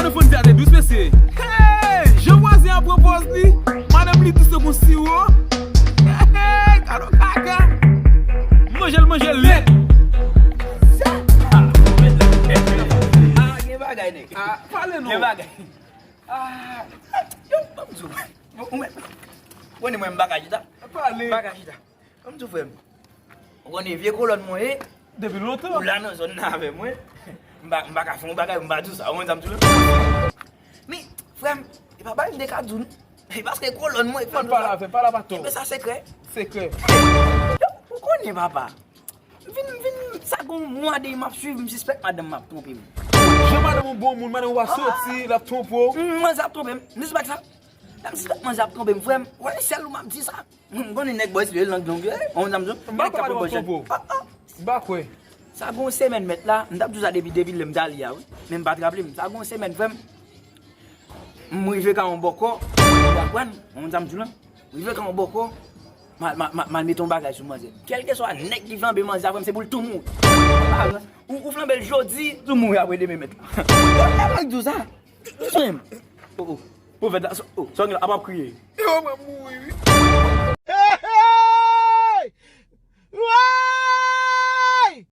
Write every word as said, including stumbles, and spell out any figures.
Telefòn sa te dous, mesye. Hey! Jan vwazen an pran pòz li. Madanm li dous tankou siwo. Hey, hey, gad yon kaka. Manje l, manje l nèt. Ah, gen bagay, nèg. Ah, pale non. Gen bagay. Ah, yo, ban m di w. Ou mèt. Ou konnen mwen, m pa ka chita. Pale. M pa ka chita. Ban m di w, frè m. Ou konnen vye kolòn mwen ye. Depi lontan. Ou la nan zòn nan avè mwen. M pa, m pa ka fè yon bagay, m pa di w sa. Ou konn sa m di w la? Men, frè m, e pa bagay m te ka di w, non. E paske kolòn mwen, frè m, pale avè m, pale avè m atò. Kenbe sa sekrè. Sekrè. Ou konnen, papa. Vin, vin, sa gon mwa de m ap swiv, m sispèk madanm m ap twonpe m. Jan madanm ou bon moun, madanm ou pa soti, l ap twonpe w. Manzè ap twonpe m. M sispèk sa. M sispèk manzè ap twonpe m, frè m. Wè, sèl ou m ap di sa. M konnen nèg bòz li lang long, eh, on zanm zon. M pa kwè madanm ap twonpe w. M pa kwè. Sa gon semèn mèt la, m t ap di w sa depi, depi lè m t ale a, wi. Men m pa t raple m. Sa gon semèn, frè m. M rive ka yon bòkò, w konprann? Ou konn sa m di w lan? M rive ka yon bòkò, m al, m al, m al, m al mete yon bagay sou manzè. Kèlkeswa nèg ki flanbe manzè a, frè m, se pou l tou mouri. Ou, ou flanbe l jodi, tou mouri apre demen mèt la. Yo tèlman di w sa. Frè m. Oh, oh. Pwofèt la, oh, sa w gen la, ap ap kriye. Yo, mwen mouri, wi.